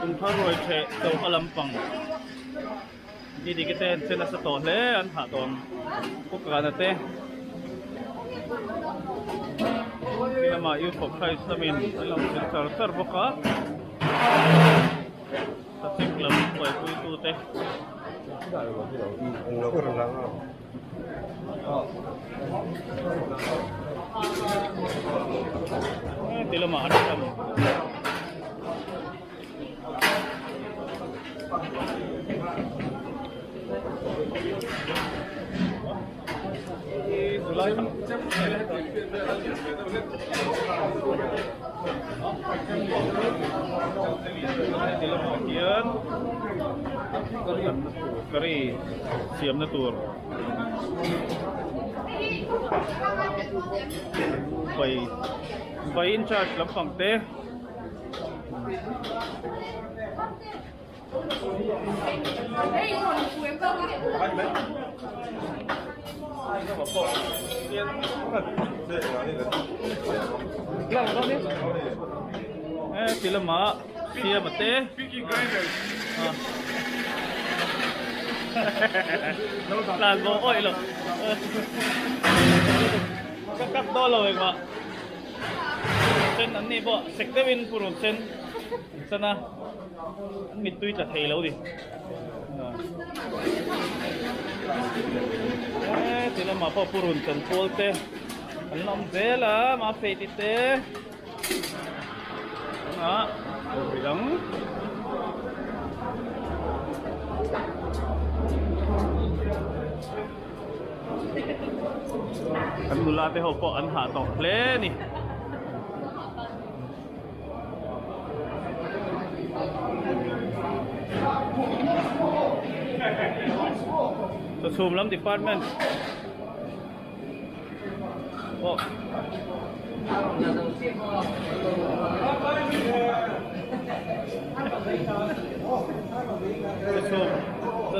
Kumthar ruai ṭheh choka lampang Didiki te an che nasa tawh hle an hah tawh ang Pu Kana te khi lamah Youth of Christ lamin an lo chil char char bawk a Sachek lam buaipui tute. Ti lamah an tam. Ti lamah hian curry siamna tur Vai vai in charge lampang te. Ti lamah siam a te tlan bo awih lo ka kak dawn lo engmah sen an nih pawh sek deuhin purun sen an chan a. An mittui tla thei lo ni. E ti lamah pawh purun chan pawl te an la awm zel a mafei ti te ah ri dang kan nula te ho pawh an hah tawh hle ni. Chhum lam department pawh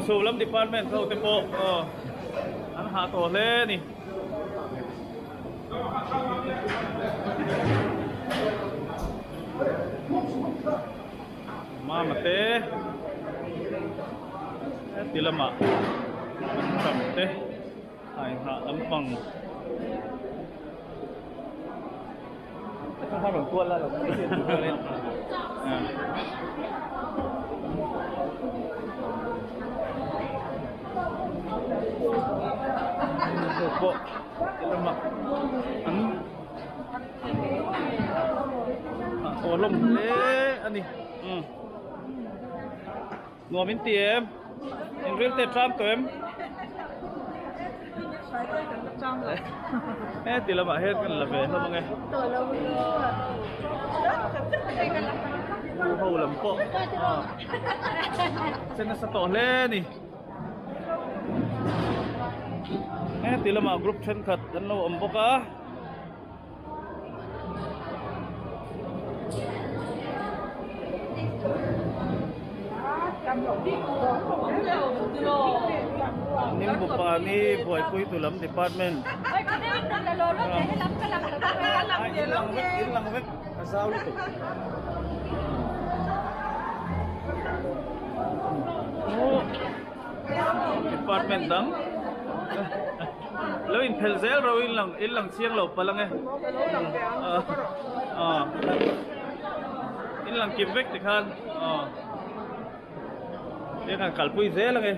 chhum lam department ho te pawh an hah tawh hle a ni. Mama te heti lamah an tam te a inghah lampang pawh lamah an ah tawh hlawm hle a ni umm nuam in ti em in ril te tram tawh em heti lamah hian kan la ve hlawm ang e ho lam pawh che nasa tawh hle a ni. Heti lamah group thenkhat an lo awm bawk a. Nimbu pani buaipui tu lam department in lang vek a zau lutuk. Department dang lo in phel zel ro in lang in lang chiang lo palh ange in lang kim vek tikhan hei khan kalpui zel ange.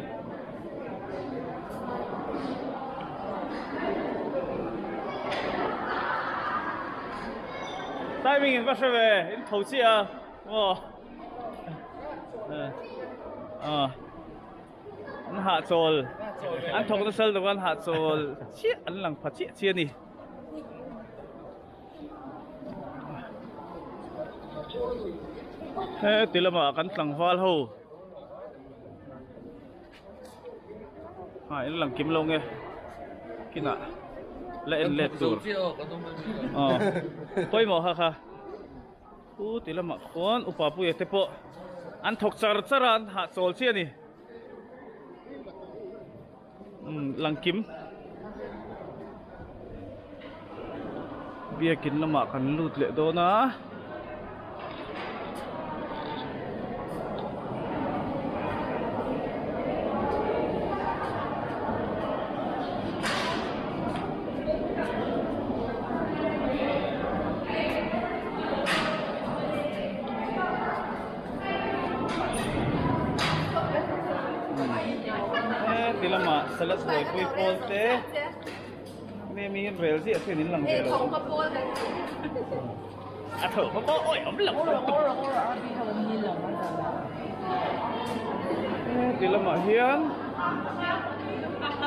Timing in va hre ve in tho chiah a maw. An hahchawl an thawk nasa lutuk a an hahchawl chiah an lang pha chiah chiah a ni. Heti lamah kan tlangval ho a in lang kim lo nge kinah la en let tur aw pawimawh kha kha. Pu ti lamah khuan upa puia te pawh an thawk char char a an hahchawl chiah a ni umm langkim biakin lamah kan lut leh dawn a. lamah salad buaipui pawl te mi mi in rel ziah hian in lang ve lo a tho hma pawh awi awm lo ti lamah hian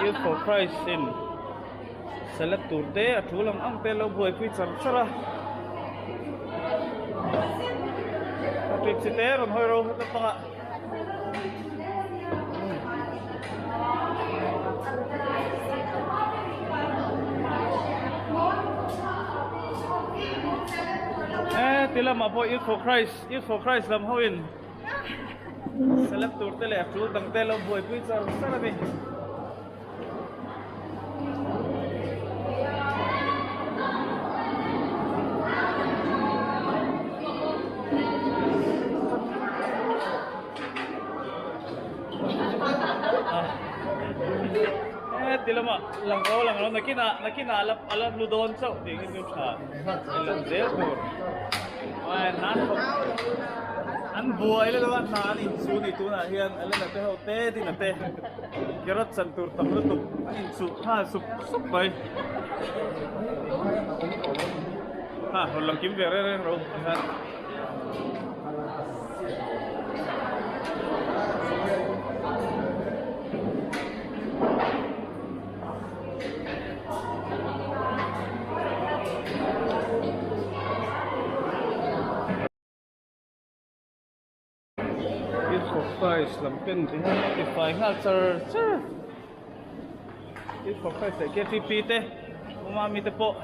youth for Christ in salad tur te a thu lang ang te lo buaipui char char a a ṭit chi te rawn hawi ro hlat pangah. Eh ti lamah pawh Youth for Christ Youth for Christ lam ho in celeb tur te leh a tul dang te lo buaipui char char a ni. Eh ti lamah lang ro lang ro nakinah nakinah ala ala lu dawn chauh tih hi chu tha lang zel tur nan an buai le deuh a hna an inchu ni tunah hian a la te ho te ding a te carrot chan tur tam lutuk an inchuh nghal sup sup mai ha rawn lang kim ve reng reng ro tikhan. Youth for Christ lam pen ti hian a ti fai nghal char char Youth for Christ leh KTP te awm a mite pawh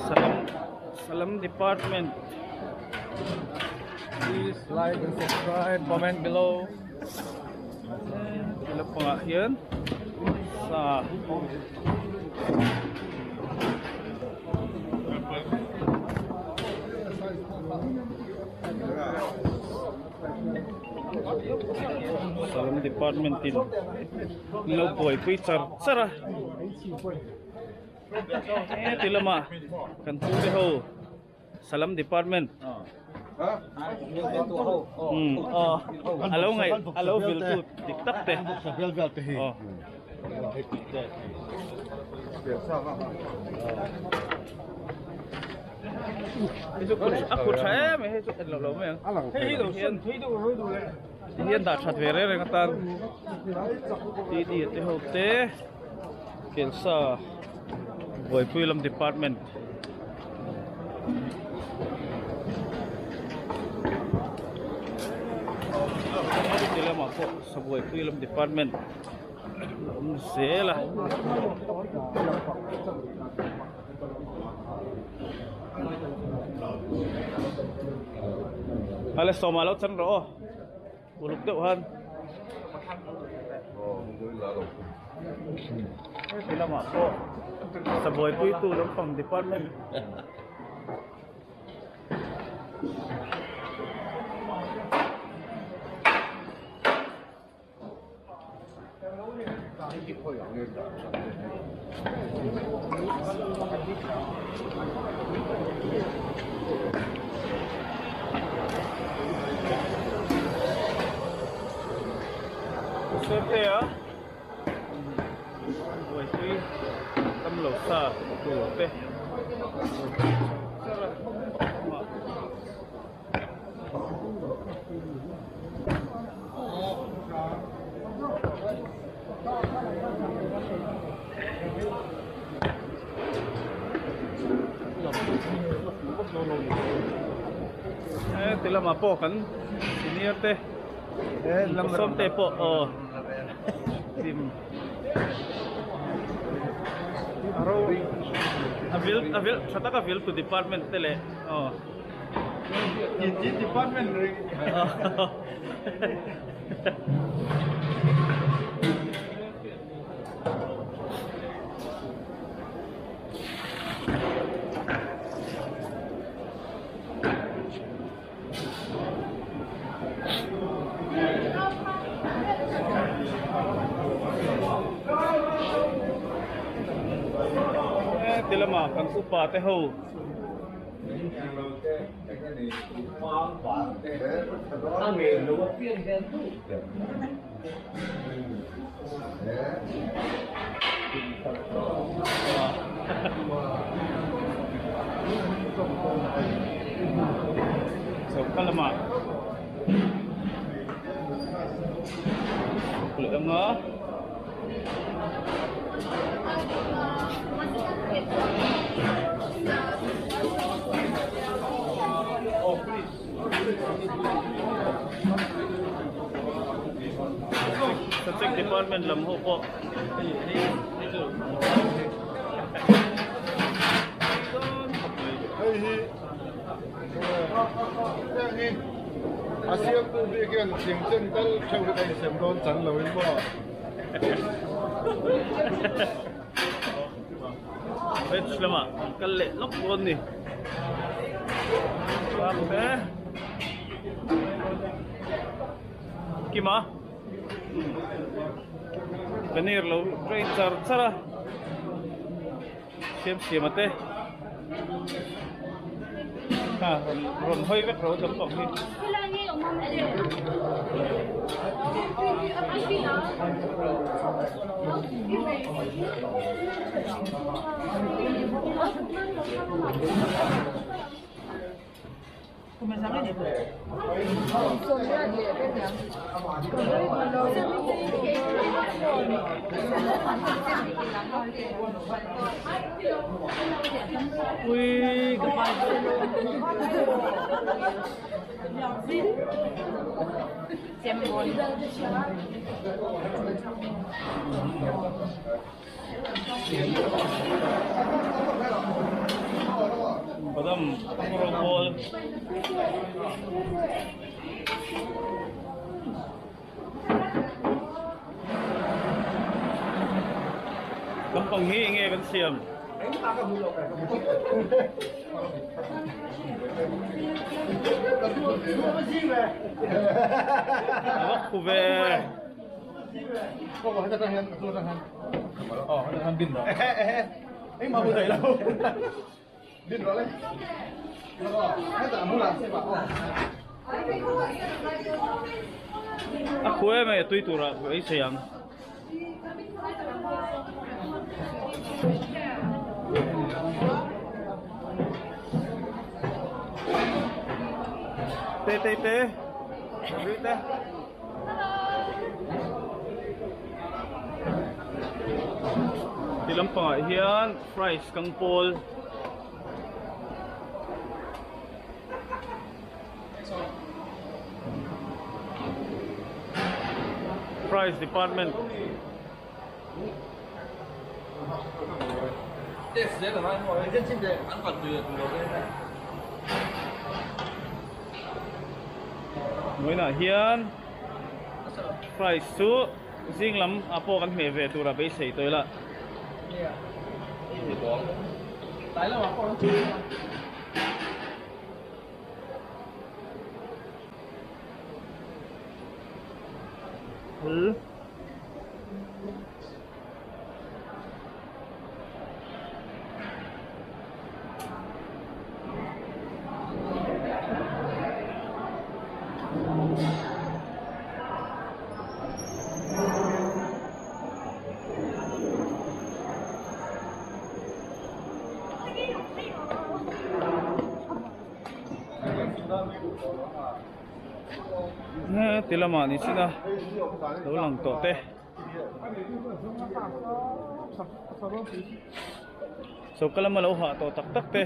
Salam Salam department Please like and subscribe, comment below. Ti lampangah hian sa Salam department in an lo buaipui char char a heti lamah kan pu te ho Salam department umm aw a lo ngaih a lo vil tu dik tak te aw. Hei chu a kut tha em mai hei chu en loh loh mai ang hei hian ti hian dah that ve reng reng atan td te ho te kelsa buaipui lam department ti lamah pawh sabuaipui lam department a awm zel a. Ale sawma lo chan rawh aw uluk deuh han heti lamah pawh sabuai puitu lampang department Serte a buaipui damlo sa tur te. Ti lamah pawh kan senior te sawm te pawh aw team a ro a vil a vil tha taka vil tu department te leh aw. Department Ti lama kan upa te ho. Choka lamah leh ang a. Subject department lam ho pawh Hei hi heng hi a siamtu bik hian thing chen tal theuh hi ka insem dawn chan lo in maw. Veg lamah an kal leh lawk dawn ni. Te. Kima. Paneer lo train char char a. Siam siam a te. Ha rawn rawn hawi vek ro lampang hi. Badam rawng pawl lampang hi enge kan siam a va khu ve. A khu em mai a tui turah beisei ang. Te te te. Te. Ti lampangah hian fries kang pawl fries department Vawiinah hian fries chu zing lam ah pawh kan hmeh ve tur a beisei tawh ila. Ti lamah ni chin a lo lang tawh te. Choka lama lo hah tawh tak tak te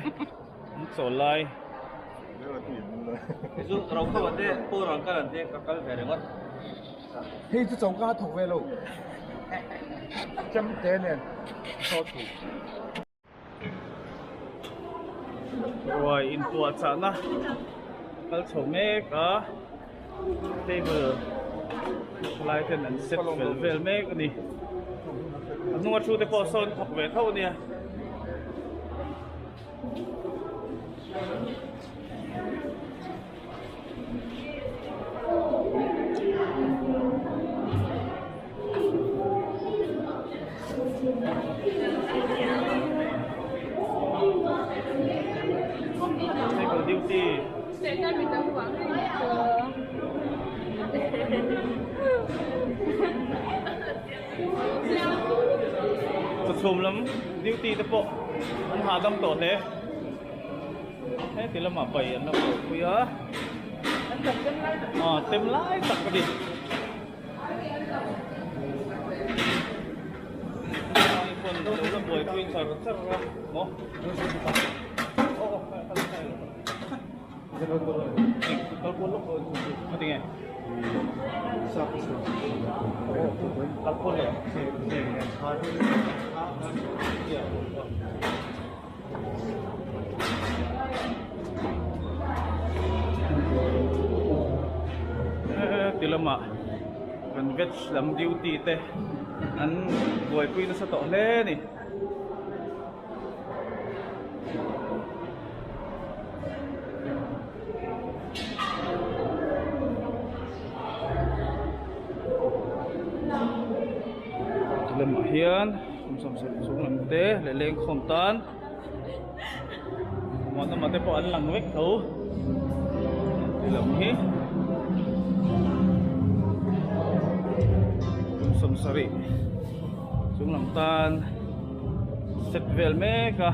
an chawl lai. Hei chu choka a thawk ve lo. Chemte nen sawt thu. Ruai inpuahchahna kal chho mek a table thalai ten an set fel vel mek a ni a hnunga thu te pawh sawn thawk ve tho a nia. Chawchhum lam duty te pawh an hahdam tawh hle. Heti lamah bai an la buaipui a. Aw tem lai tak a ni. Pawn lo la buaipui char char a maw. Aw aw kal kal kal kual lawk dawn chu a ti nge. Kal kual leh. Ti lamah kan veg lam duty te an buaipui nasa tawh hle a ni. Ti lamah hian kum 70 chung lam te leh lengkhawm tan Muanawma te pawh an lang vek tho ti lam hi kum 70 chung lam tan set vel mek a.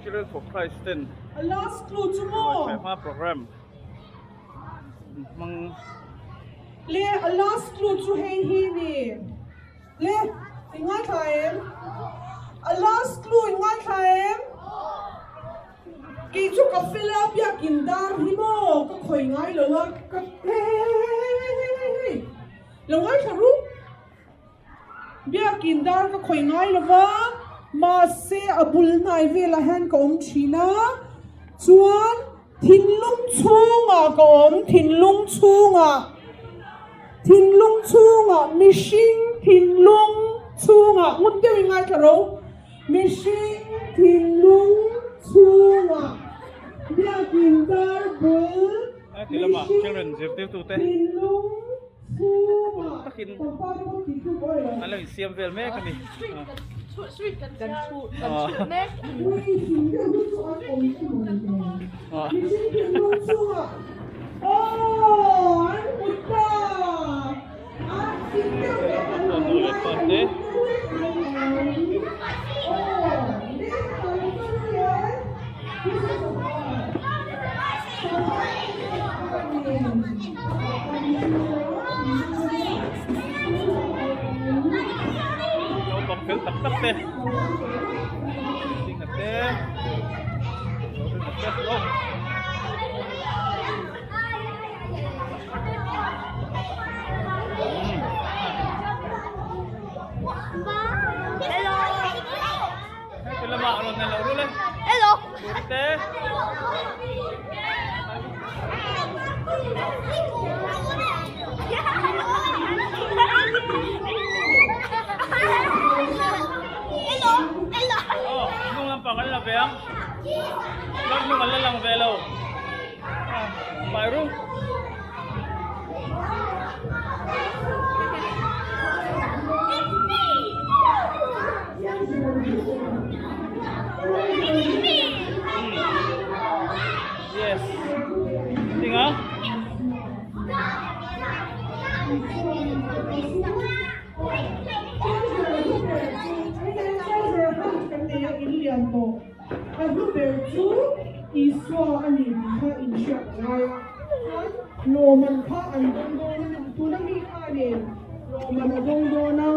Children for Christ ten ruai hma program hmang Le a last clue chu hei hi ni Le i ngaithla em A last clue i ngaithla em Kei chu ka fel a biakin dar hi maw ka khawi ngai lo a ka hei hei hei hei hei hei hei hei Lo ngaithla ru. Biakin dar ka khawih ngai lo va, mahse a bul hnai velah hian ka awm thin a, chuan thinlung chhungah ka awm, thinlung chhungah, thinlung chhungah, mihring thinlung chhungah, ngun deuhin ngaithla ro, mihring thinlung chhungah biakin dar bul, mihring thinlung. Takin an lo insiam vel mek a ni. Nu leh pa te. Naupang fel tak tak te Dinga te. Heti lamah rawn nei lo rul e. Hello. Te. Hello. Hello. Oh, hnung lampang an la ve ang. Tlar hnung an la lang ve lo. Pai ru. Yes. Tinga. A hlu ber chu Isua a ni tih kha inhriat a ngai a, chuan lawmman kha an dawng dawn a ni. Tuna mi kha nen lawmman a dawng dawn a,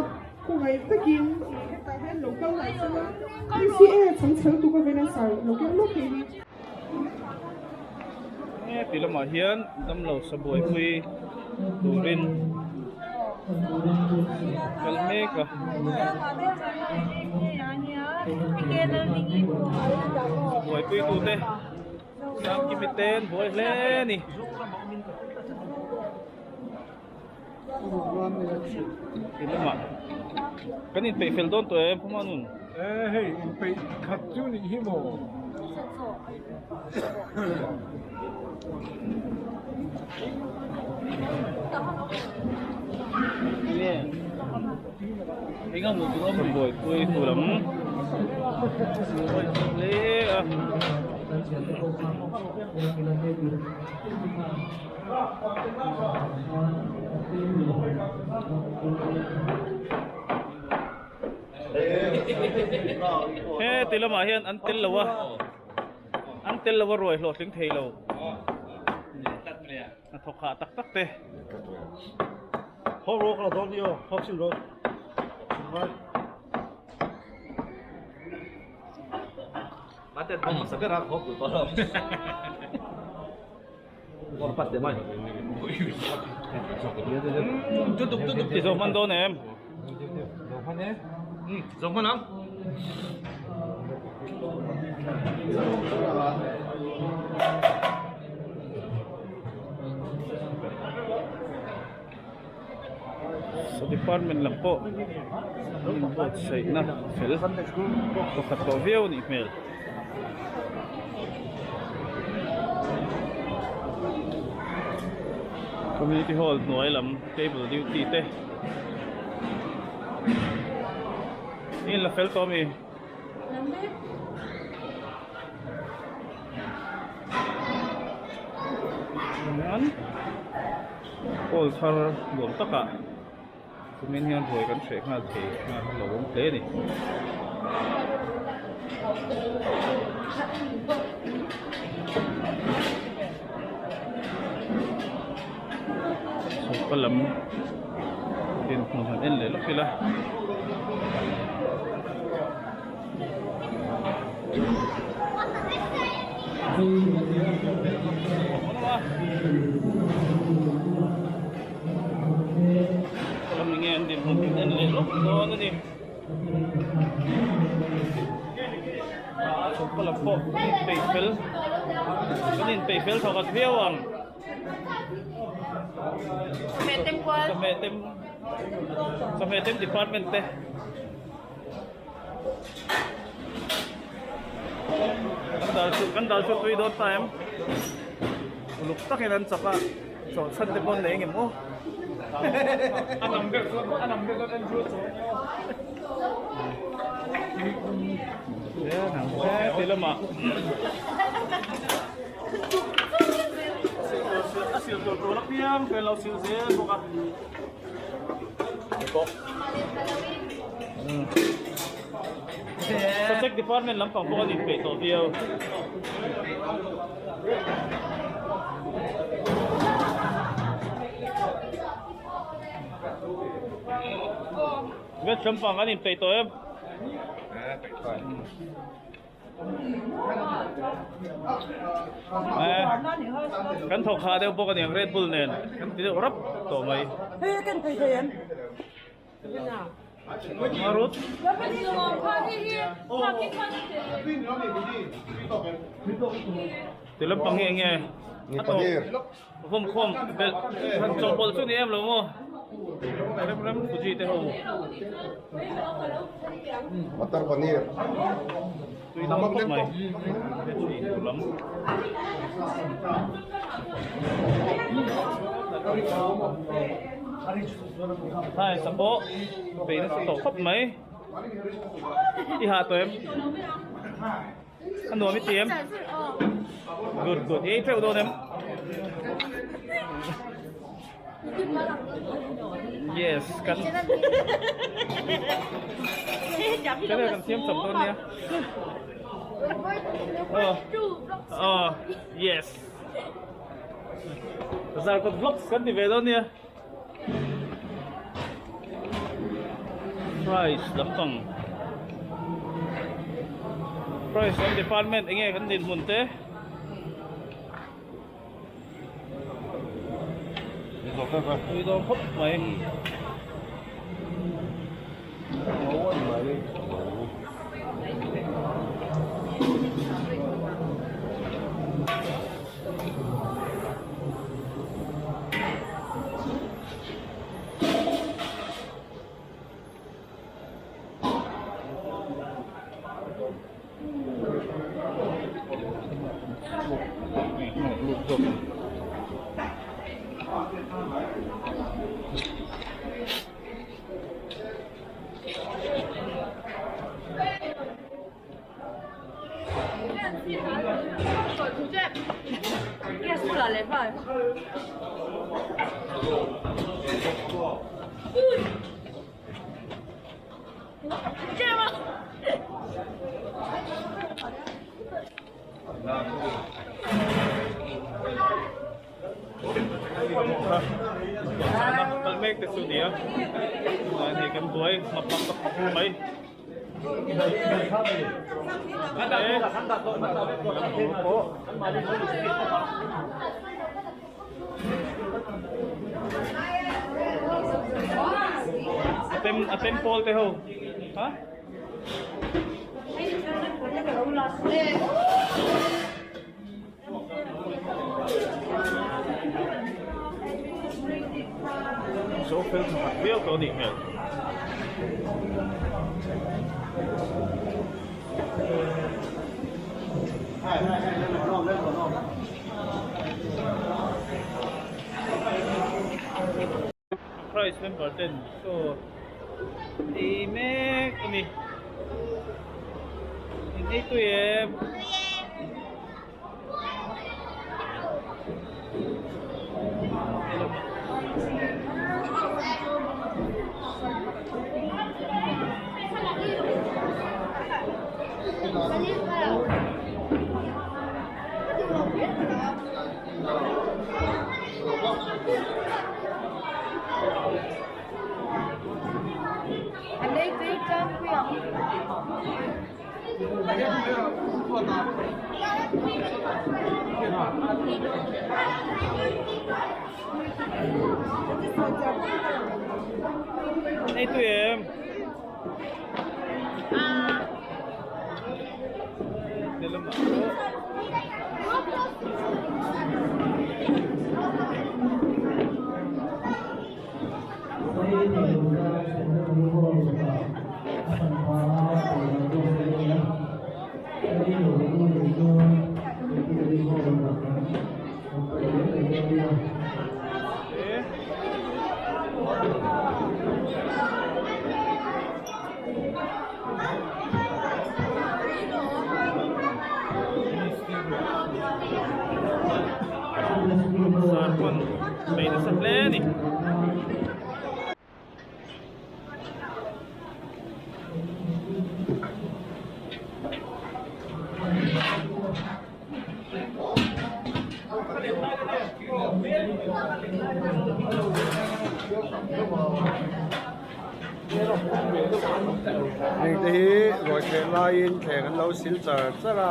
khawngaih takin ih hetah hian lo kal lah chuan PCA chhang chhel tuk avena sar lo keng lawk thei hi. Heti lamah hian damlo sa buaipui turin kal mek a. Sa buaipui tute Sangkimi te an buai hle a ni. Ti lamah kan inpeih fel dawn tawh em Puma nun? E hei inpeih khat chu nih hi maw? Buaipui tu lam hle a. He ti lamah hian an tel lo a an tel lo a ruai hlawhtling thei lo a thawk hah tak tak te. Ti zawh hman dawn em? Zawh hman ang. Saw department lam pawh an inbuatsaihna fel pakhat tawh viau a nih hmel. Community hall hnuai lam table duty te in la fel tawh a mi. Hall thar nuam takah kumin hian ruai kan hreh nghal thei a lo awm hle a ni. Sofa lam dinhmun han en leh lawk ila. Lam nge an dinhmun kan en leh lawk dawn a ni. Sofa lam pawh kan inpeih fel kan inpeih fel thawkhat viau ang. Chawhmeh tem chawhmeh tem department te. Kan dal chu kan dal chu tui dawn ta em uluk takin an chak a chawh chhan te pawh an nei engem aw he lamah a sil tur tur apiang te an lo sil zel bawk a. Subject department lampang pawh an inpeih tawh viau. Veg lampang an inpeih tawh em? Eh, kan thawk hah deuh bawk aniang Red Bull nen kan ti deuh rap tawh mai. Hei kan thei thei em? Marut. Ti lampang hi enge? Ni paneer. Vawm khawm belh han chawhpawlh chu ni em lo maw? Rem rem Fuji te ho. Matar paneer. Tui dang khawp mai. Veg ei tur lam. Hai sapawh bei nasa tawh khawp mai. I ha tawh em? A nuam i ti em? Good good. I ei teuh dawn em? Yes, kan Cái kan siam chawp dawn nia. Oh. Oh, yes. Zarkawt vlogs kan ti ve dawn nia. Price lampang Price lam department enge kan dinhmun te. Tui dawn khawp mai. Kal mek te chu nia chuan hei kan buai map mak ta khawp mai A tem a tem pawl te ho ha Zo fel thakhat viau tawh a nih hmel. Christ member ten chaw ei mek a ni. In ei tui em? Ei tui em? Sarpawn bei nasa hle a ni. Heng te hi ruai thleng laiin thleng an lo sil char char a.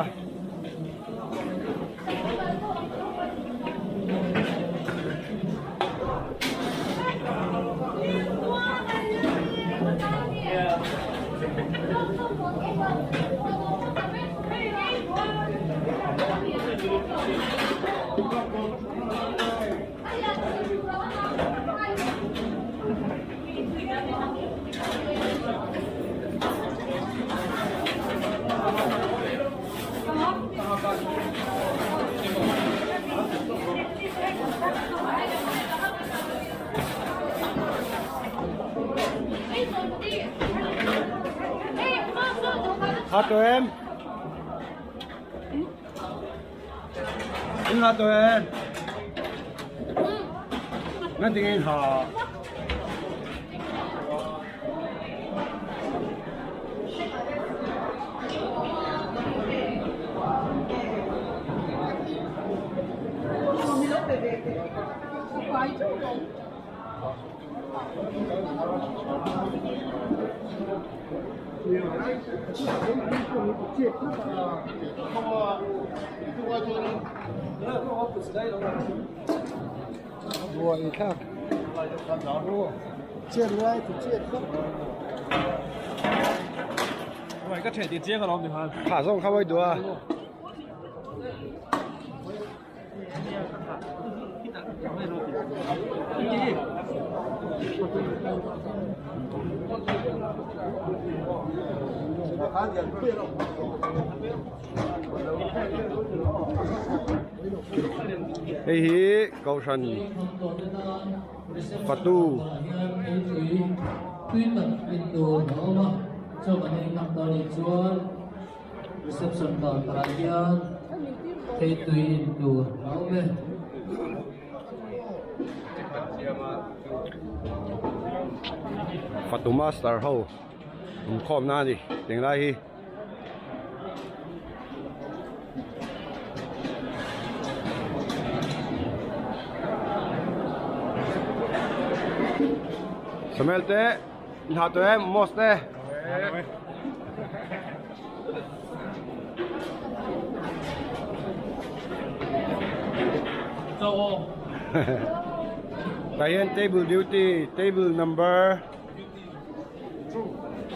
Ha tawh em? In ha tawh em? Nga tingin ha? Buai thlak chet lai chu chet vek Mày có thể tiền riêng ở đó thì hả? Thả rong không ai đùa. Hei hi Kohhran Fatu Fatu Master ho inkhawmna a ni tunlai hi. Samuel te in ha tawh em Mos te. Tah hian table duty table number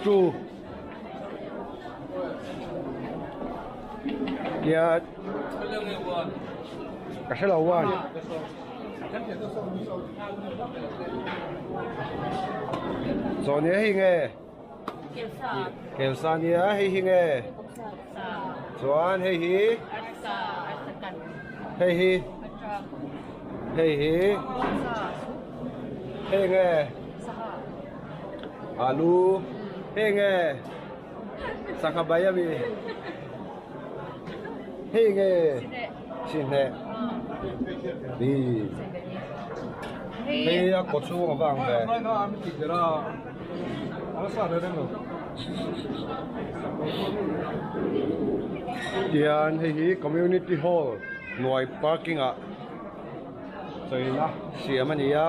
2 tia ka hre lo one Zawh nia hei nge Kelsa nia hei hi nge Chuan hei hi Hei hi Hei hi Hei nge Alu Hei nge Sangha bai a mi Hei nge Sinhne Bi Hei a kaw chhung a vang ve Tihian hei hi community hall hnuai parking ah chawina siam a ni a.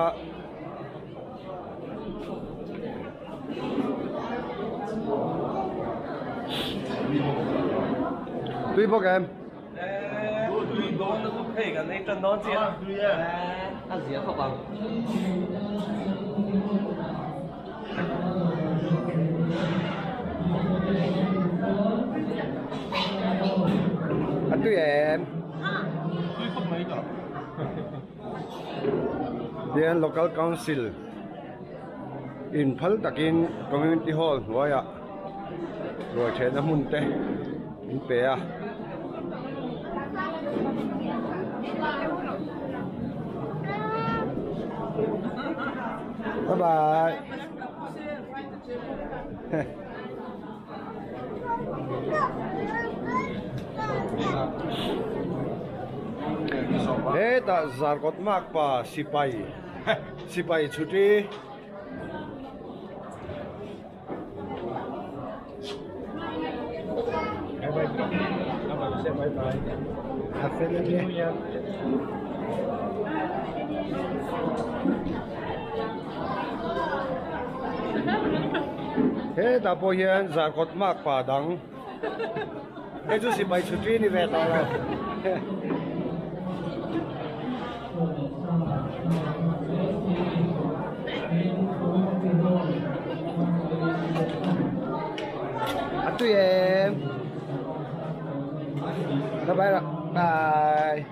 Tui bawk em? A tui em? Tihian local council in phal takin community hall hnuaiah ruai thehna hmun te an pe a. Bye bye. Hetah zarkawt makpa sipai sipai chhuti Hetah pawh hian zarkawt makpa dang hei chu sipai chhuti ni ve tawh lo. A tui em bye bye rawh bye.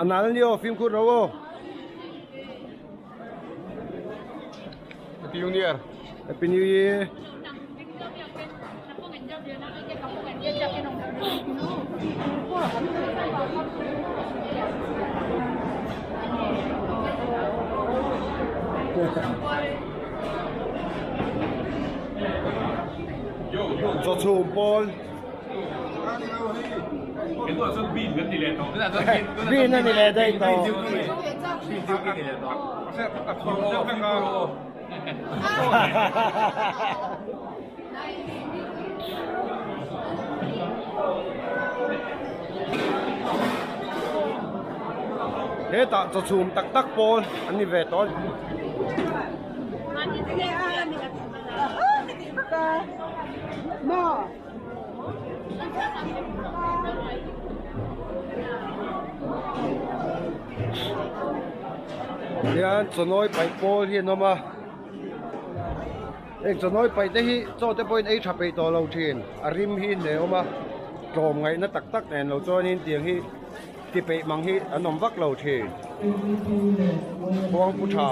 A nal ni aw fimkhur ro aw. Happy New Year. Happy New Year. Chawchhum pawl. Bean a ni leh daih tawh. Hetah chawchhum tak tak pawl an ni ve tawh a ni. Hian chawnawi paih pawl hi an awm a heng chawnawi paih te hi chaw te pawhin ei tha peih tawh lo thin a rim hi hneh awm a tlawm ngaihna tak tak nen lo chuanin tiang hi ti peih mang hi an awm vak lo thin khuang pu tha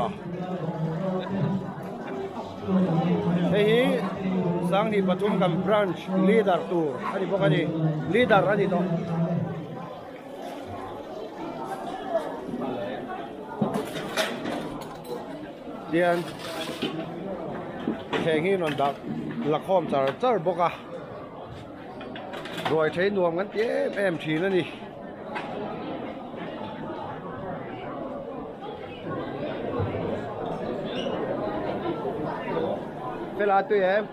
hei hi sanghnih pathum kan branch leader tur a ni bawk a ni leader a ni tawh. Tian thleng hi rawn dah la khawm char char bawk a ruai thei nuam kan ti em em thin a ni. Fela tui em?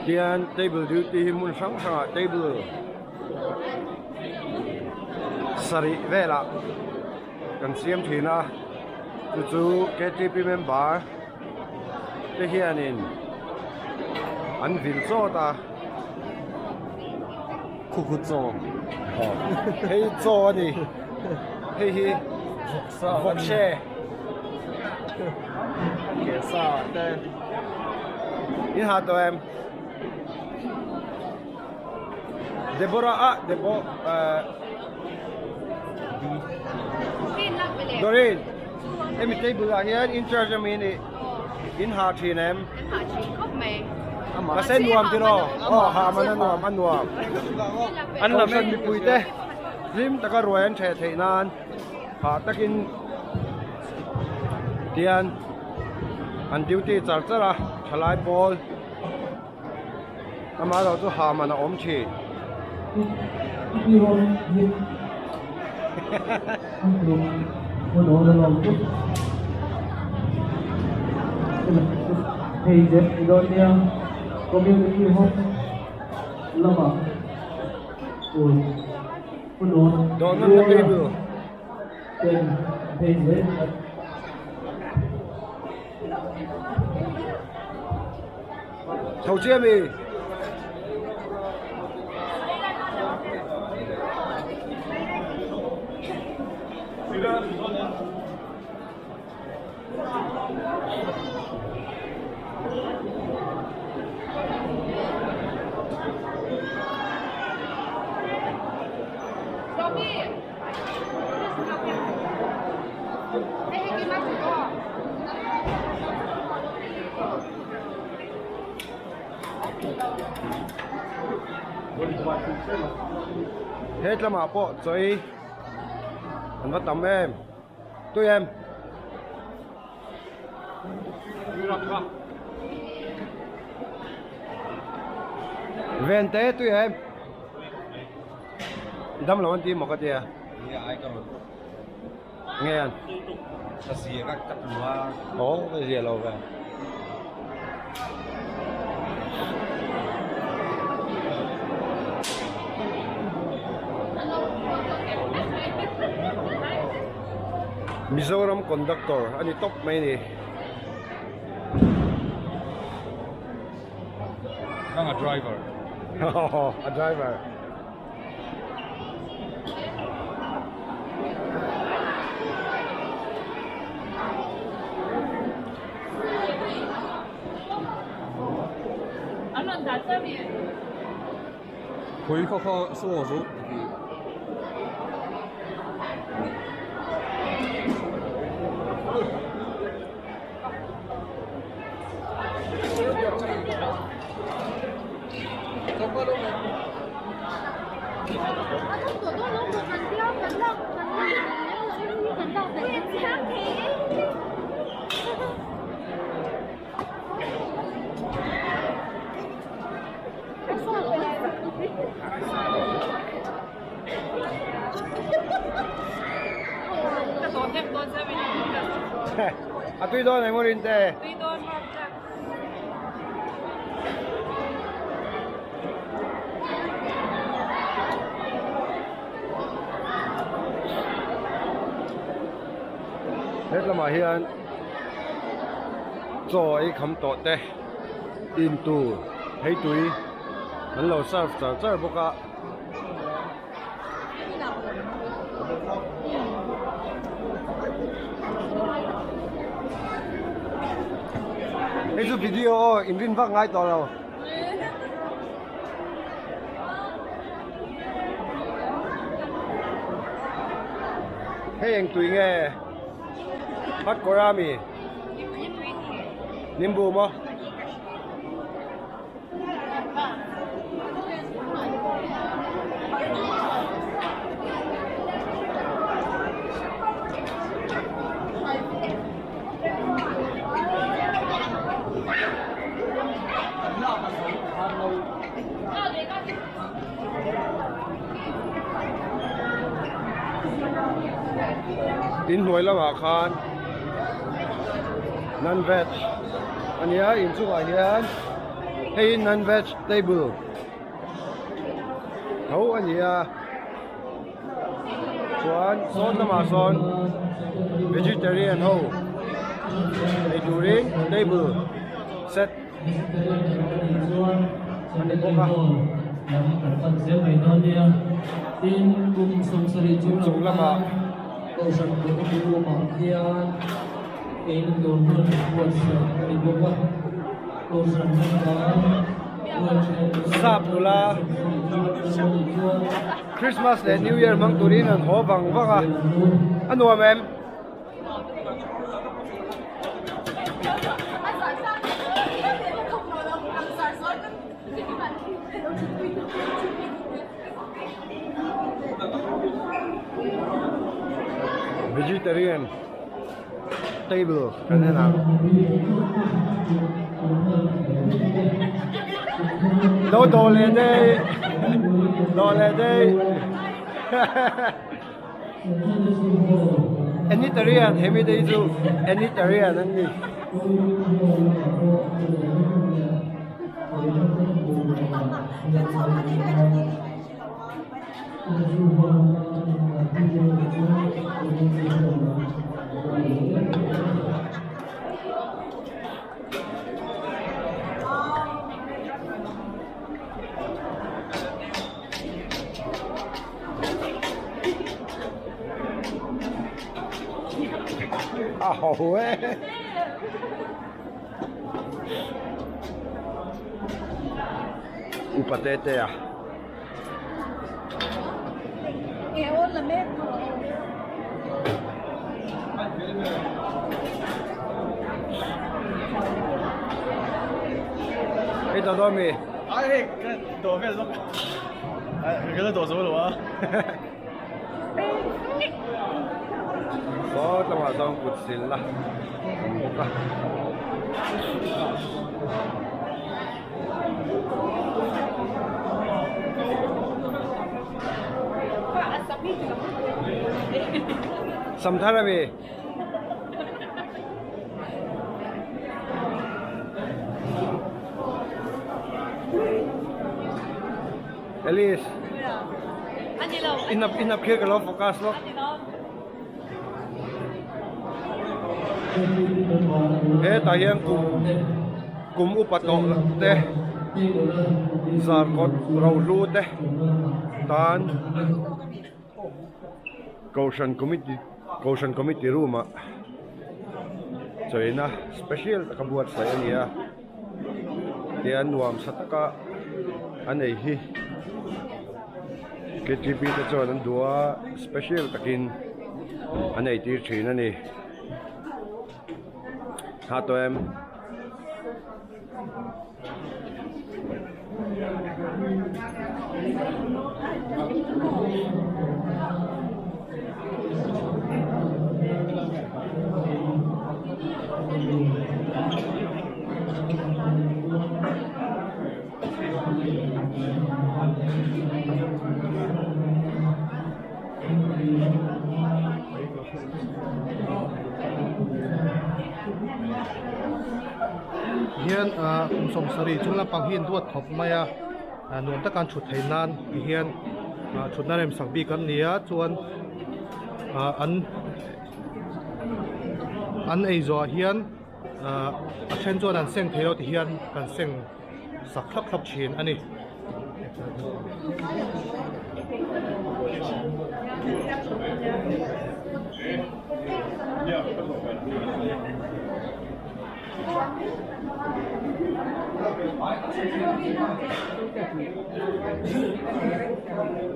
Tian table duty hi hmun hrang hrangah table sarih velah kan siam thin a chu chu ktp member te hianin an vil chawt a Khu khu chaw hei chaw a ni hei hi vawkse kesa te in ha tawh em Deborah ah Debo eh Doreen hemi table ah hian in charge ami a nih in ha thin em mahse nuam tiraw aw ha man a nuam a nuam an lam en mipui te hlim taka ruai an theh theih nan hah takin tian an duty char char a thalai pawl. Amaherawh chu ha man a awm thin. Dawhna na table. Tho chiah mi. He tlamah pawh chawi an va tam em tui em. Ven te tui em dam lo an ti maw ka tia nge an ka zia ka ka tu a aw ka zia lo ve Mizoram conductor a ni tawp mai a ni. Nang a driver. A driver. Pui khaw khaw saw zu ti. A tui dawn eng urin te. Hetlamah hian chaw ei kham tawh te in tur phei tui an lo serve char char bawk a. Hei chu video aw inrin vak ngai tawh lo. Hei eng tui nge Hot kawra mi Nimbu maw. In hnuai lamah khan non veg a nia inchungah hian hei hi non veg table tho a ni a chuan sawn lamah sawn vegetarian ho ei turin table set a ni bawk a. Inchung lamah Sap nula Christmas leh New Year hmang turin an haw vang vang a, a nuam em? Vegetarian table kan en ang. Lo dawh leh daih dawh leh daih Anytarian hemi te hi chu anytarian an ni. A ho e. Upa te te a. Hei ta dawn mi. Ai hei ka dawh vel bawk. Ka la dawh zo lo a. Saw. Kawt lamah chuan kut silna a awm bawk a. Samthar a mi. Alice. In ap khi ka lo focus lo. Hetah hian kum kum upa tawh te zarkawt rohlu te tan Kohhran committee Kohhran committee room ah chawina special taka buatsaih a ni a tian nuam sa taka a nei hi ktp te chuan an duh a special takin an eitir thin a ni ha tawh em. Hian ah kum sawmsarih chung lampang hi an duat khawp mai a ah nuam taka an thut theih nan ti hian ah thutna rem sak bik an ni a chuan ah an an ei zawhah hian ah a then chuan an seng thei lo ti hian kan seng sak thlap thlap thin a ni.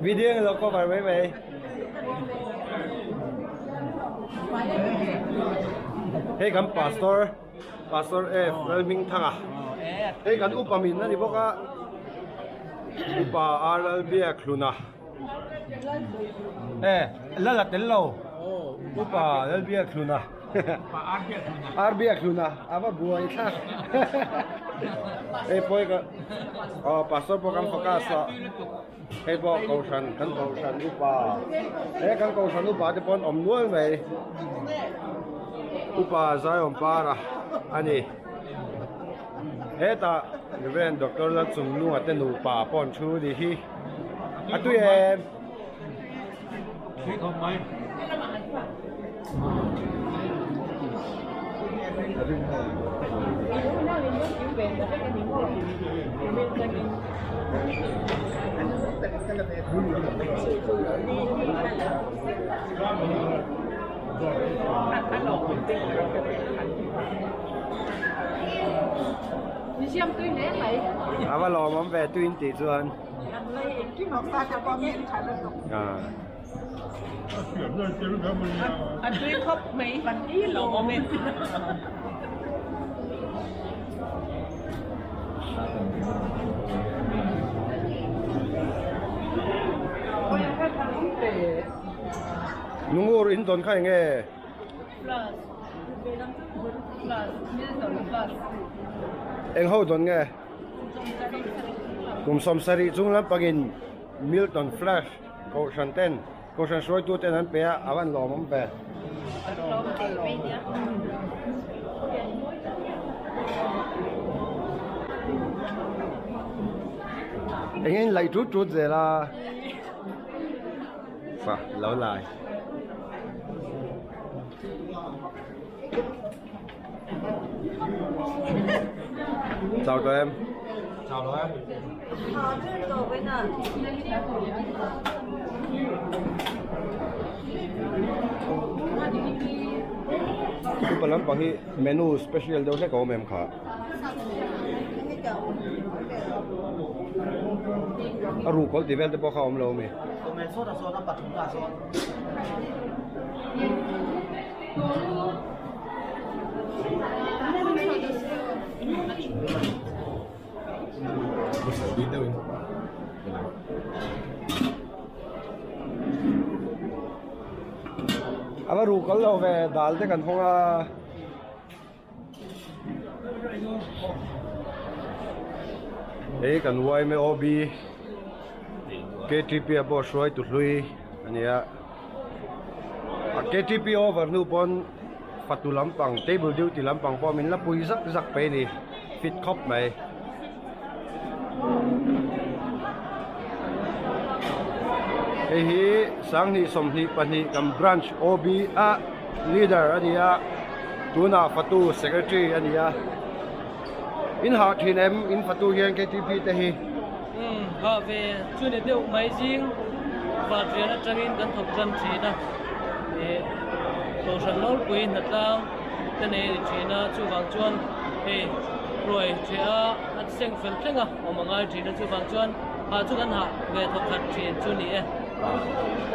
Video in lo cover mai mai. Hei kan pastor Pastor F Lalhmingthanga hei kan upa min a ni bawk a upa R Lalbiakhluna e lal a tel lo upa Lalbiakhluna R Biakhluna a va buai thlak hei pawh hi ka aw pastor pawh kan focus a hei pawh kohhran kan kohhran upa he kan kohhran upa te pawh an awm nual mai upa Zion para a ni hetah Reverend Doctor Lalchungnunga te nupa pawh an thu ni hi a tui em. A va lawmawm ve tuin tih chuan. Nungur in dawn kha eng nge? Eng ho dawn nge? Kum sawmsarih chung lampangin Milton Flash Kohhran ten Kohhran hruaitu ten an pe a, a van lawmawm ve. Eng in laih tut tut zel a. Fa lo lai. Chào tụi em. Chào tụi em. Upa lampang hi menu special deuh hlek a awm em kha? A ruhkawl tih vel te pawh kha a awm lo a mi? A va ruh kal lo ve dal te kan hawng a. Hei kan yma OB KTP a pawh hruai tu hlui a nia. A KTP over hnu pawn fatu lampang table duty lampang pawh min la pui zak zak mai a ni fit khawp mai. Hei hi sanghnih 22 kan branch OB a leader a ni a tunah fatu secretary a ni a in hah thin em in fatu hian KTP te hi. Umm hah ve chu ni deuh mai zing Vatrian atangin kan thawk tan thin a ih Kohhran Lawlpui hnatlang te nei a ni thin a chuvang chuan hei ruai ṭheh a a seng fel thleng a awm a ngai thin a chuvang chuan hah chu kan hah ve thawk khat thin chu ni e.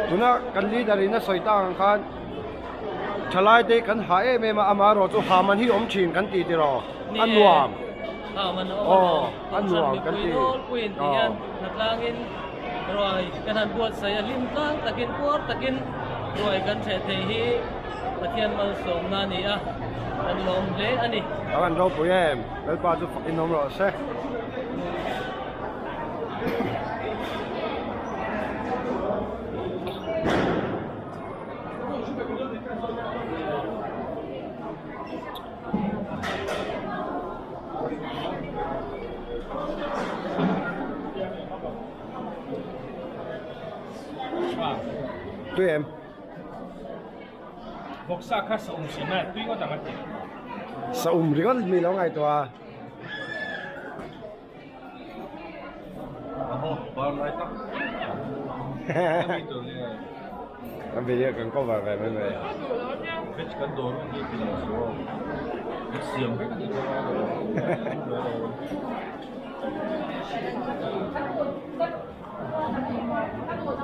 Tuna kan leader in a sawi tak ang khan thalai te kan hah em em a amaherawh chu hah man hi awm thin kan tih tiraw a nuam. Ni e hah man a awm a a nuam kan ti. Mipui nawlpui in ti hian hnatlangin ruai kan han buatsaih a hlim tlang takin puar takin ruai kan ṭheh thei hi Pathian malsawmna a ni a, kan lawm hle a ni. Ka van ropui em, Lalpa chu fak in awm rawh se. Tui em? Vawksa kha sa um si mai tui ngawt ang a ti. Sa um ringawt mi lo ngaihtuah a. Aho, bar lai tak. Kan video kan cover ve mai mai. Veg kan dawr hi ti lo su. Kan siam vek ani chuan a lo.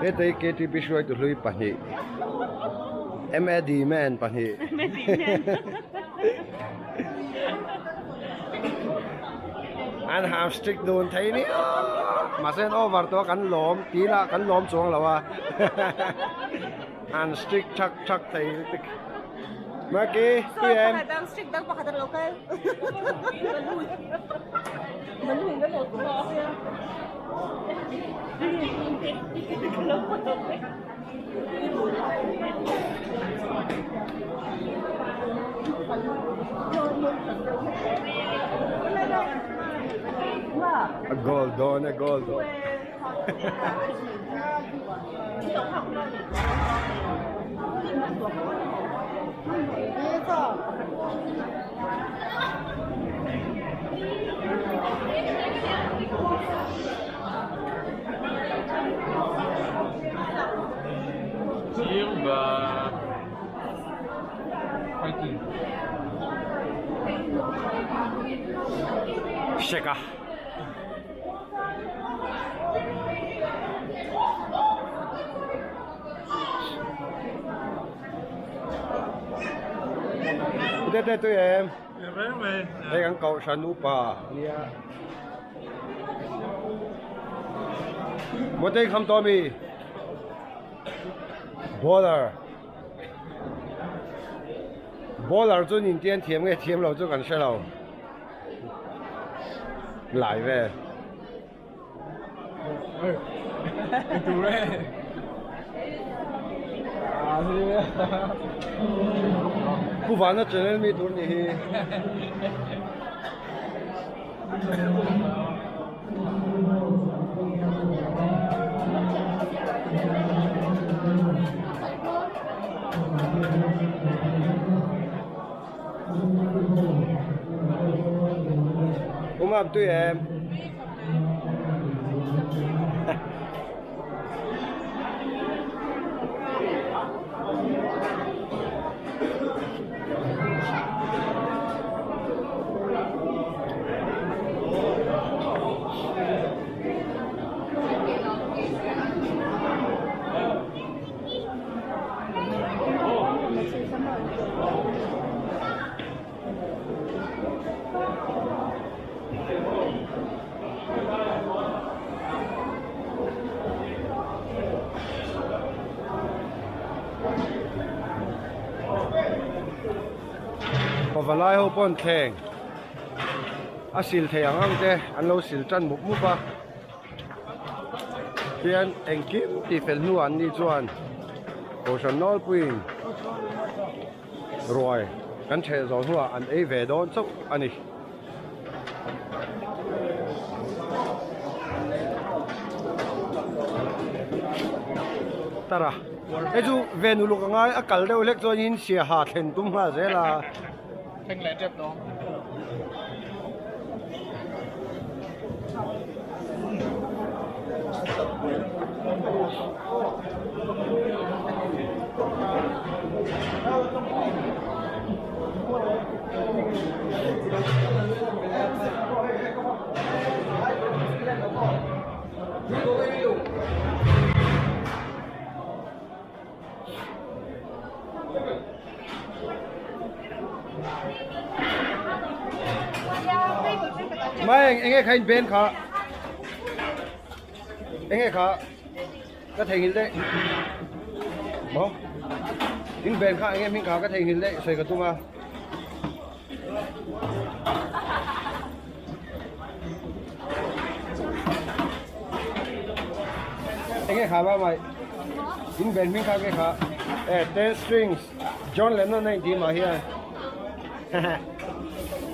Hetei KTP hruaitu hlui pahnih MAD man pahnih. An ham strict dun thei ni mahse an over tawh a kan lawm tih lah kan lawm chuang lo a an strict thak thak thei lutuk Maki tui em A goal dawn a goal dawn. Sheka. Tete tui em? Hei kan kohhran upa nia. Mawtei kham tawh mi? Bowler. Bowler chu nin tian thiam nge thiam lo chu kan hre lo. Lai ve. Pu Vana channel mi tur ni hi. Umam tui em? Valai ho pawn thleng a sil thei ang ang te an lo sil tan mup mup a tian engkim tih fel hnuah an ni chuan kohhran nawlpuiin ruai kan theh zawh hnuah an ei ve dawn chauh a ni. Tara hei chu ven uluk a ngai a kal deuh hlek chuanin siaha thlen tum nghal zel a. Thleng leh tep dawn. Mai eng enge kha in ben kha enge kha ka theihnghilh daih maw in ben kha enge hming kha ka theihnghilh daih sawi ka tum a. Enge kha ba mai in ben hming kha nge kha e ten strings John Lennon a inti mah hian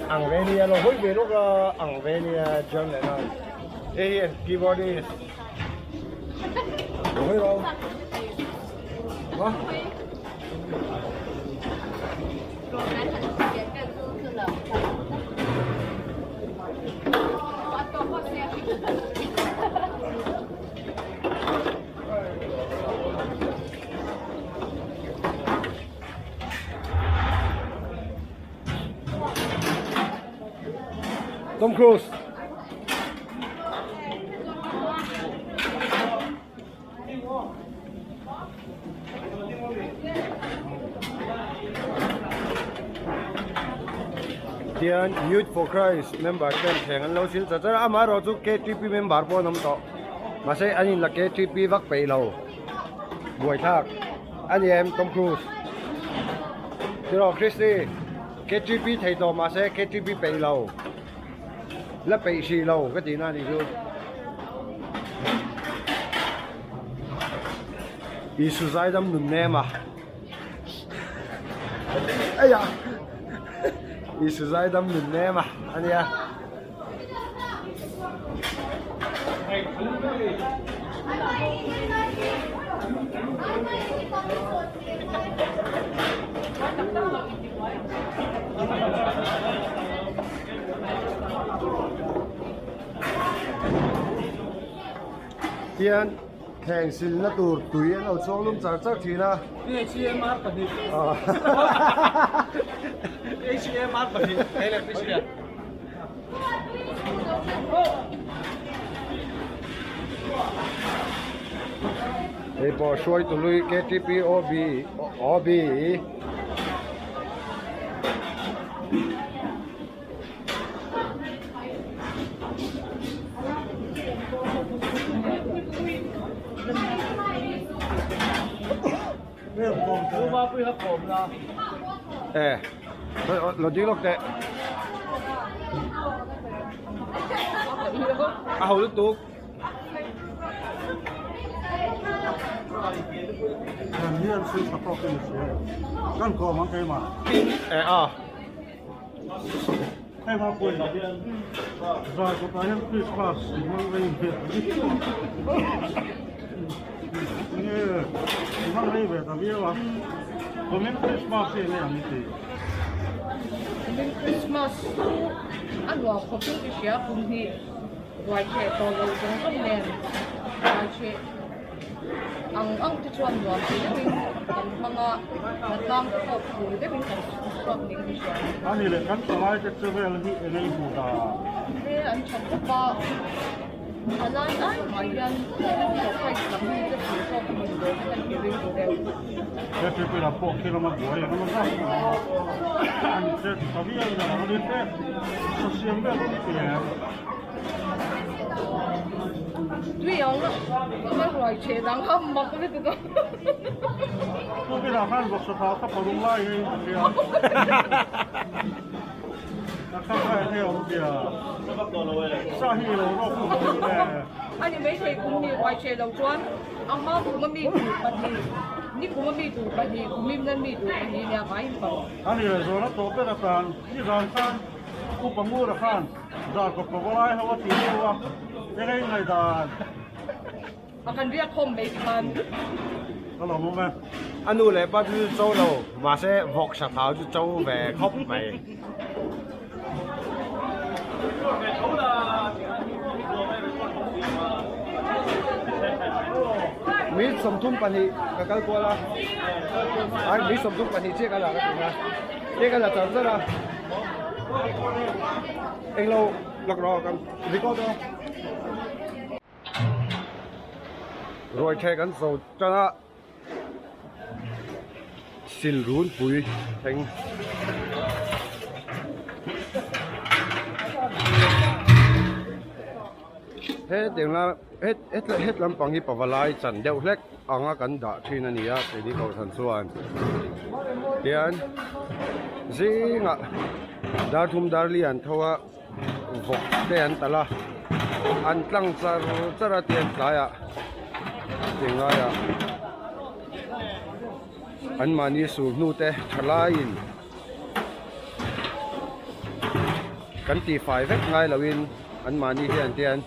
ang ve nia lo hawi ve lawk a ang ve nia John Lennon hei hi keyboardist lo hawi lo Tom Cruise. Tian Youth for Christ member ten thleng an lo sil char char a amaherawhchu ktp member pawh an awm tawh mahse an inla ktp vak peih lo buaithlak a ni em Tom Cruise tiraw Christy ktp thei tawh mahse ktp peih lo. La peih hrih lo ka tihna a nih chu. Isu zaidam nun nem a. Eiah! Isu zaidam nun nem a ania. Tian thleng silna tur tui an lo chhuang lum char char thin a. HMR pahnih HMR pahnih electricity Hei pawh hruaitu lui ktp OB OB E lo ding lawk teh a ho lutuk e a Christmas chu a nuam khawp in ka hria kum hnih ruai hreh tawh lo zawng zawng nen ruai hreh ang ang te chuan nuam ti deuhin kan hmang a hnatlang te pawh phur deuhin kan chhuak ning ka hria. Ani leh kan palai te che vel hi eng ei hmu ta? He an tha khawp a, thalai ai mah hian Christ lam hi te phur zawk a hmun dawn hian ka ring deuh. He tripura pawh khi lama buai ang emaw zat an che tha viau in a lang a ni te, social vel awm ti em? Tui ang ka ruai che dang kha mak lutuk a. Tukinah khan vawksa thau kha parum lai hi a hria. A kha kha enge awm tia. Sa hi ilo rawk kum tih nge. Ani maithei kum ni ruai che lo chuan a hma kum a mi tur pahnih ni kum a mi tur pahnih kum im nan mi tur pahnih nia vaiin pawh. Ani leh zawhna tawh ber atan nizan khan Upa Ngura khan Zarkawt pavalai ho a ti deuh a, eng a inngaihdan? A kan riak khawm mai khan. Ka lawm awm e. A nu leh pa chu cho lo, mahse vawk sa thau chu cho ve khawp mai. Mi 32 ka kal kual a, ai mi 32 chiah ka la ka ti a, chiah ka la char char a. Englo lak rawh kan record a. Ruai theh kan zo tan a sil runpui thleng. Hetiang la het lampang hi pavalai chan deuh hlek anga kan dah thin a ni a keini kohhran chuan tian zingah dar thum dar li an tho a vawk te an talh a an tlang char char a tian tlaiah tinglaiah anmahni sur hnu te tha laiin kan tihfai vek ngai loin anmahni hian tian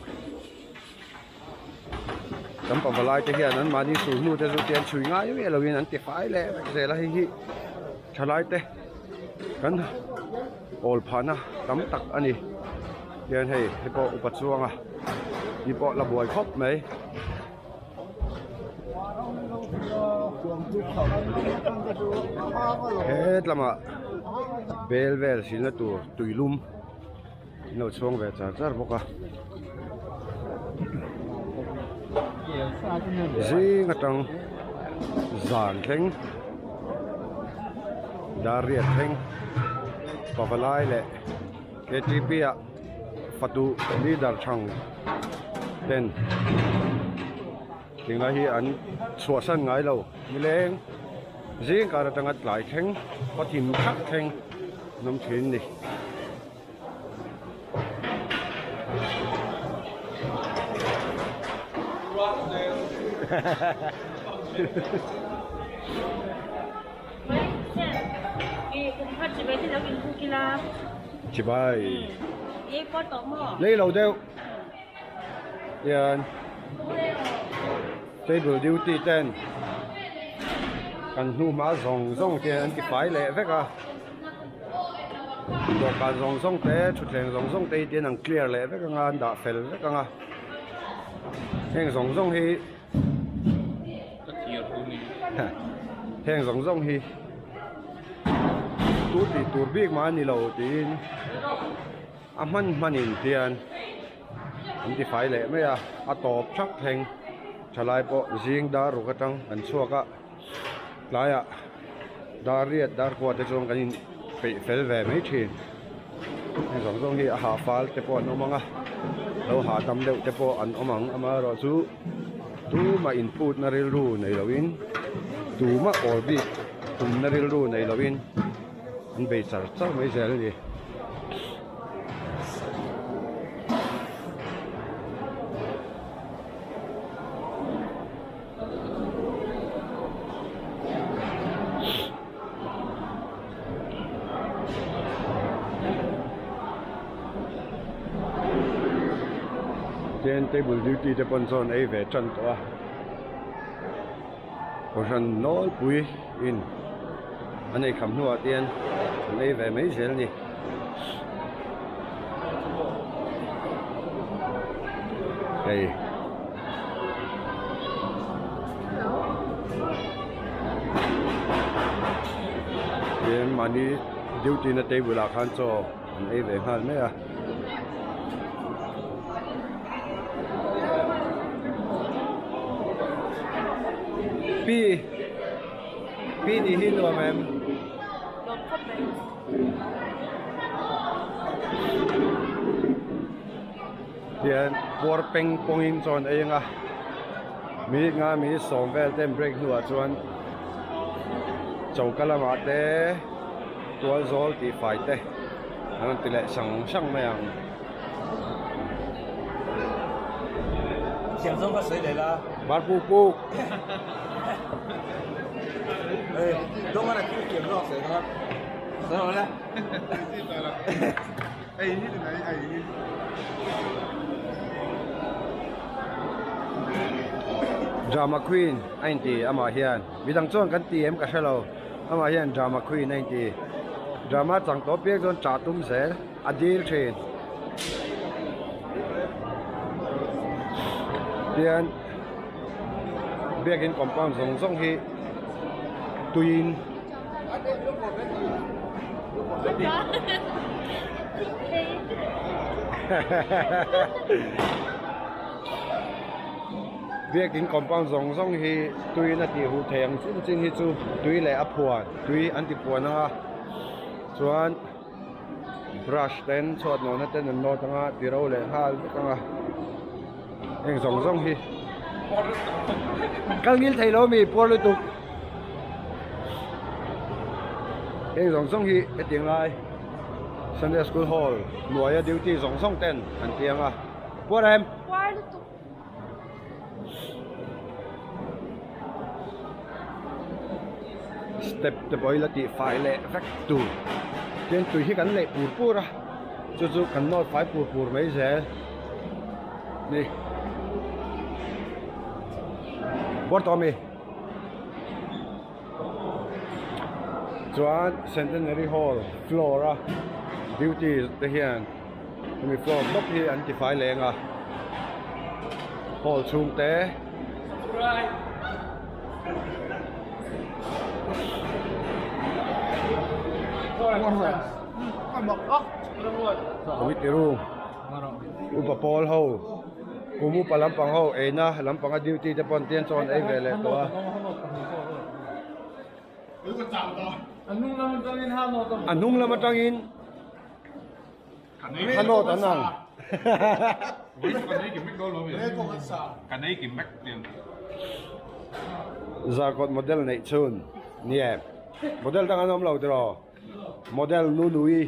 kan pavalai te hian anmahni sur hnu te chu tian chhui ngai miah loin an tifai leh vek zel a hei hi thalai te kan awl phahna tam tak a ni tian hei hei pawh upa chuanga ni pawh la buai khawp mai. Hetlama bel vel silna tur tuilum an lo chhuang ve char char bawk a zing atang zan thleng dar riat thleng pavalai leh K T P ah fatu leader thang ten tinglai hi an chhuahsan ngai lo nileng zing kar atanga tlai thleng khaw thim thak thleng an awm thin a ni. Chibai. Lei lo deuh. Hian table duty ten kan hnu hma zawng zawng te an ti fai leh vek a. Dawhkan zawng zawng te thutthleng zawng zawng te hi tian an clear leh vek anga an dah fel vek anga heng zawng zawng hi Heng zawng zawng hi tu tih tur bik mah a ni lo tiin a hman hmanin hian an ti fai leh mai a, a tawp thak thleng thalai pawh zing dar ruk atang an chhuak a tlaiah dar riat dar kua te chuan kan in peih fel ve mai thin heng zawng zawng hi a hah fal te pawh an awm ang a lo hahdam deuh te pawh an awm ang amaherawhchu tumah inphutna rilru nei loin tumah awl bik tumna rilru nei loin an bei char char mai zel a ni. Tin table duty te pawn chuan ei ve tan tawh a kohhran nawlpui in an ei kham hnuah te hian an ei ve mai zel a ni. Hei. Tin mahni duty na table ah khan chaw an ei ve nghal mai a. Pi pi nih hi nuam em? Nuam khawp mai. Hian puar peng pawngin chaw an ei ang a, minute nga minute sawm vel te an break hnuah chuan choka lamah te tual zawl tih fai te an rawn ti leh sang sang mai ang. Thiam zawng ka sawi leh la. Bar puk puk. Hey, dong ana thil thiam zawng sawi kha. Sawi rawh le. Drama Queen a inti amah hian midang chuan kan ti em ka hre lo amah hian Drama Queen a inti drama chang tawh piak chuan chah tum zel a dil thin tian biakin compound zawng zawng hi tuiin. Biakin compound zawng zawng hi tuiin a tih huh thei ang chin chin hi chu tui leh a phuan tui an ti puan ang a chuan brush ten chhuat nawhna ten an nawt ang a ti ro leh nghal vek ang a heng zawng zawng hi kal ngil thei lo mi puar lutuk. Heng zawng zawng hi hetiang lai Sunday School Hall hnuaia duty zawng zawng ten an piang a puar em? Puar lutuk. Step te pawh hi la tih fai leh vek tur tin tui hi kan neih pur pur a chu chu kan nawt fai pur pur mai zel ni puar tawh ami. Chuan Centenary Hall floor a duty te hian hemi floor bawk hi an tifai leng a hall chhung te committee room upa pawl ho. Kum upa lampang ho eina lampanga duty te pawh an tian chuan an ei ve leh tawh a. A hnung lam atangin ha nawt an ang. Zarkawt model neih chhun nie model dang an awm lo tiraw model Nunui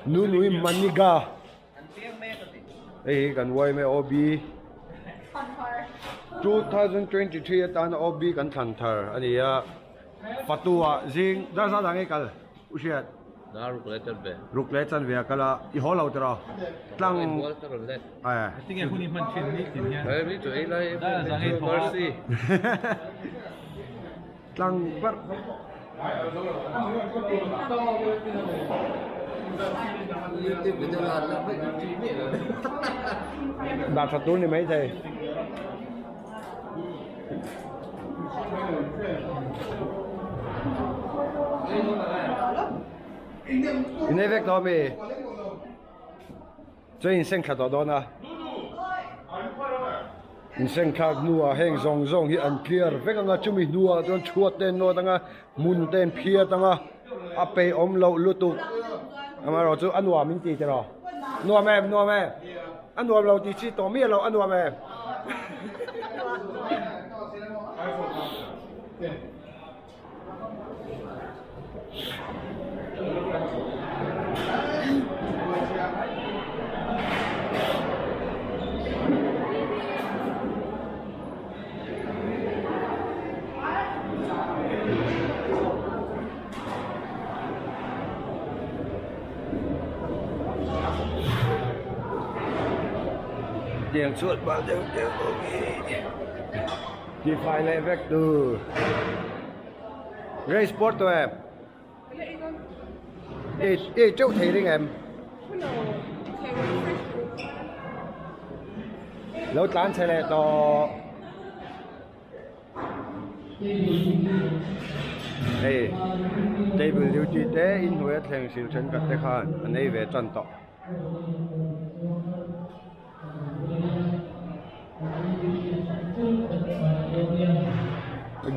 Nunui Maniga. Hei hi kan yma OB 2023 atana OB kan thlan thar a ni a Fatu ah zing dar zat ah nge kal u hriat Dar ruk leh chan ve ruk leh chan ve a kal a i haw lo tiraw tlang eh Tinge hun i hman thin ni tin hian Hei mi chu ei lai Dar zang ei thaw a Tlang barh. Dah tha tur ni mai thei. Inei vek tawh ami? Chuan inseng thla tawh dawn a. Inseng thlak hnuah heng zawng zawng hi an clear vek ang a, chumi hnuah chuan chhuat te an nawt ang a, hmun te an phiat ang a, a peih awm loh lutuk. Amaherawhchu a nuam in ti tiraw? Nuam em? Nuam em? A nuam lo tih chi tawh miah loh a nuam em? Tiang chuan bal deuh deuh awm hi. Tifai leh vek tur. Race pawr tawh em? Ei ei teuh thei ring em? Lo tlan chhe leh tawh. Hei table duty te inhnuaia thleng sil thenkhat te khan an ei ve tan tawh.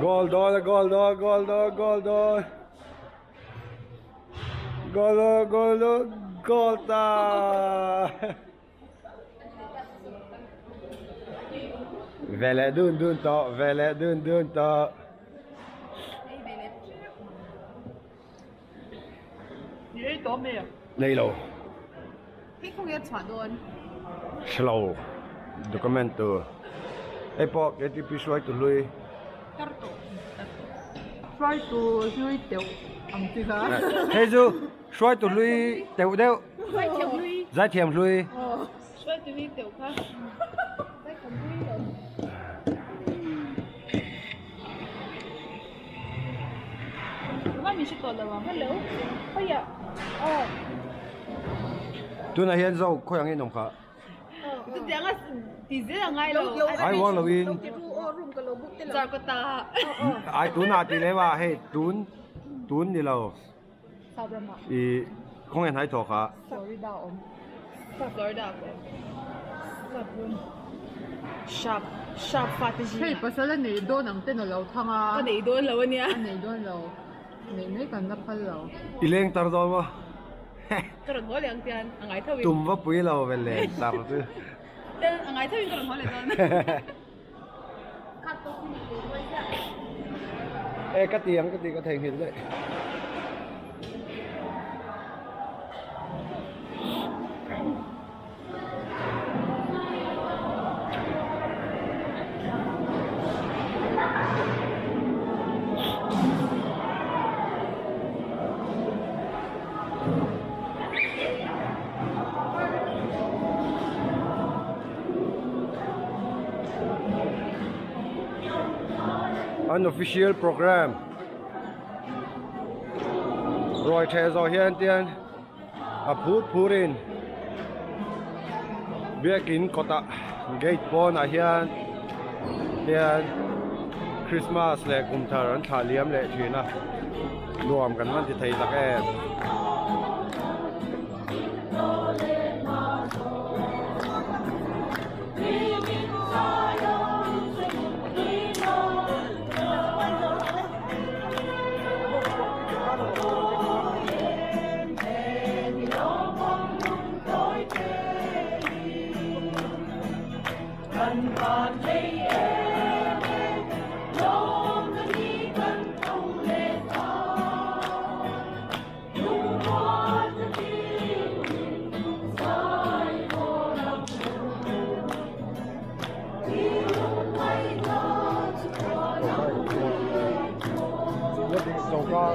Goal dawn a goal dawn goal dawn goal dawn goal dawn goal dawn goal ta. Ve leh dun dun tawh, ve leh dun dun tawh. Nei lo. Hre lo. Document tur. Hei pawh KTP hruaitu hlui. Hruaitu hlui teuh ang chi kha. Hei chu hruaitu hlui teuh deuh. Zaithiam hlui. Hruaitu hlui teuh kha. Zaithiam hlui lo. Tunah hian zo khawi ang in awm kha. Ai uang lo in. Ai tunah tih leh a hei tun tun ni lo. I khawnge hnai thawk a. Hei pasal a nei dawn ang ten a lo thang a. A nei dawn lo a nia. A nei dawn lo. Neih mai kan la phal lo. I leng tar dawn maw? Ka rawn haw leh ang tian a ngai tho in. Tum va pui lo ve leng tar chu. Tel a ngai tho in ka rawn haw leh dawn. E ka ti ang ka ti ka theihnghilh daih. Unofficial program ruai theh zawh hian tian a phur phurin biakin kawtah gate pawnah hian hian Christmas leh kum thar an thlah liam leh thin a nuam kan rawn ti thei tak em. Choka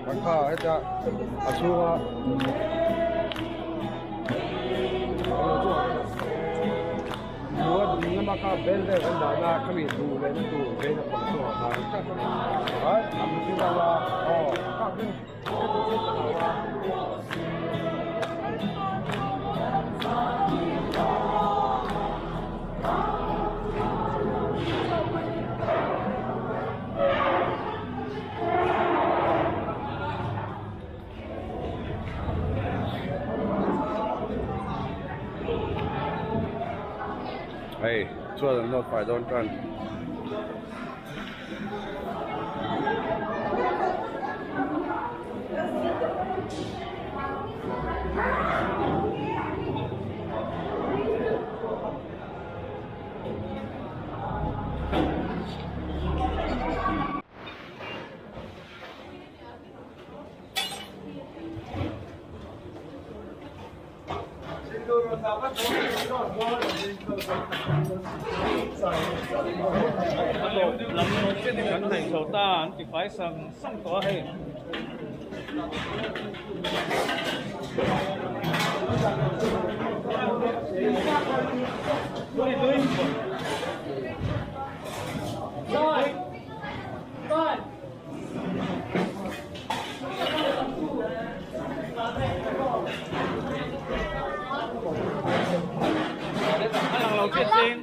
kan kha heta a chhunga lama kha bel vel kan dahna khami duh lehna tur vein a pang chhuak a Hei chuan an nawt fai dawn tan. Kan hnaih chho ta an ti fai sang sang tawh a hei. A lang lo chiah cheng.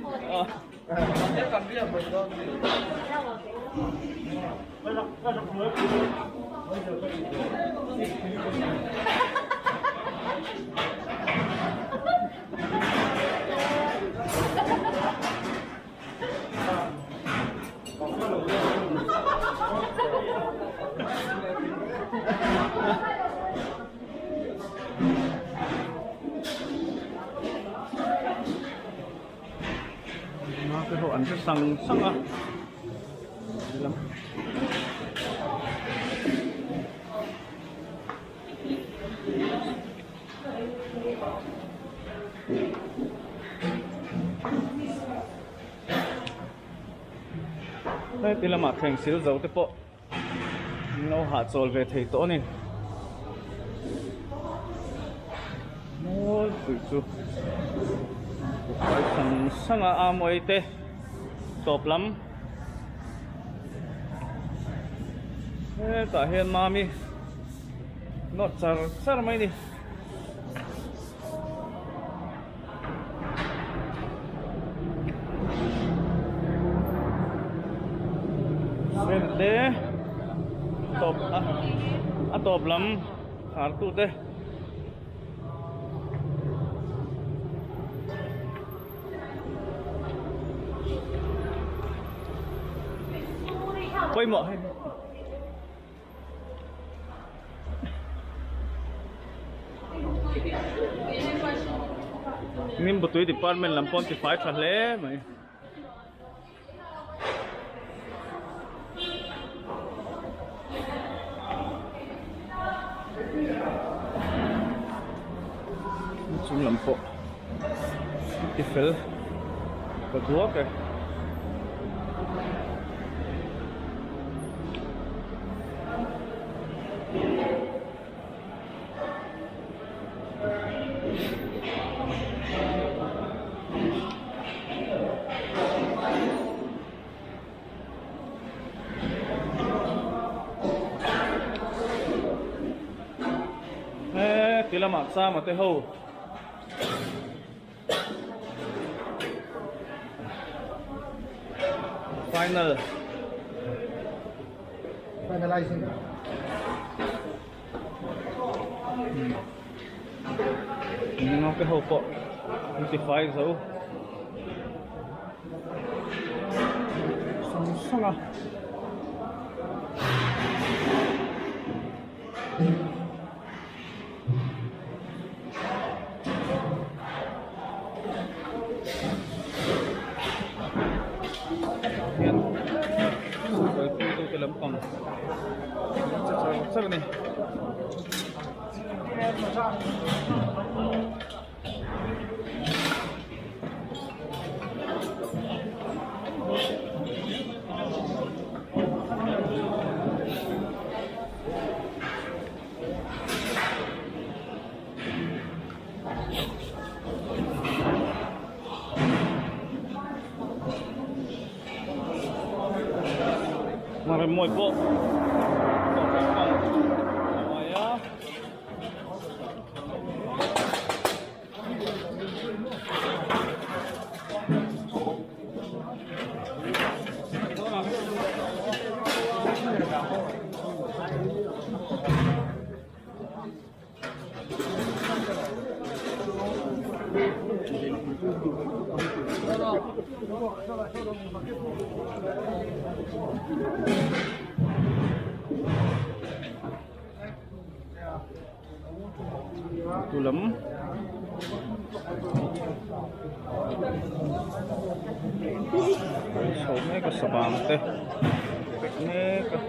sang sang a. Heti lamah thleng sil zo te pawh an lo hahchawl ve thei tawh a ni. Mawi pui chu kawt sang sang a a mawi te tawp lam hetah hian mami nawt char char mai a ni. Fan te tawp a a tawp lam khar tu te. Pawimawh hei. Nimbutui department lam pawh an tifai tha hle mai. Chung lam pawh an ti fel ta duak e. He ti lamah chama te ho. Final. Finalizing. Nau te ho pawh an ti fai zo sang sang a. Hian kalpui tu te lampang che char char a ni. Mawi pawh Tu lam chho mek a savang te pack mek a.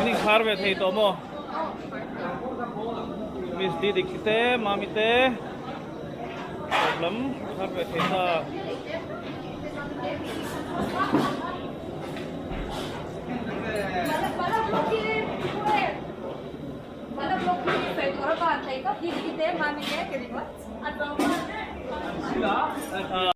An inkhar ve thei tawh maw? Miss Didik te, Mami te tawp lam khar ve thei ta.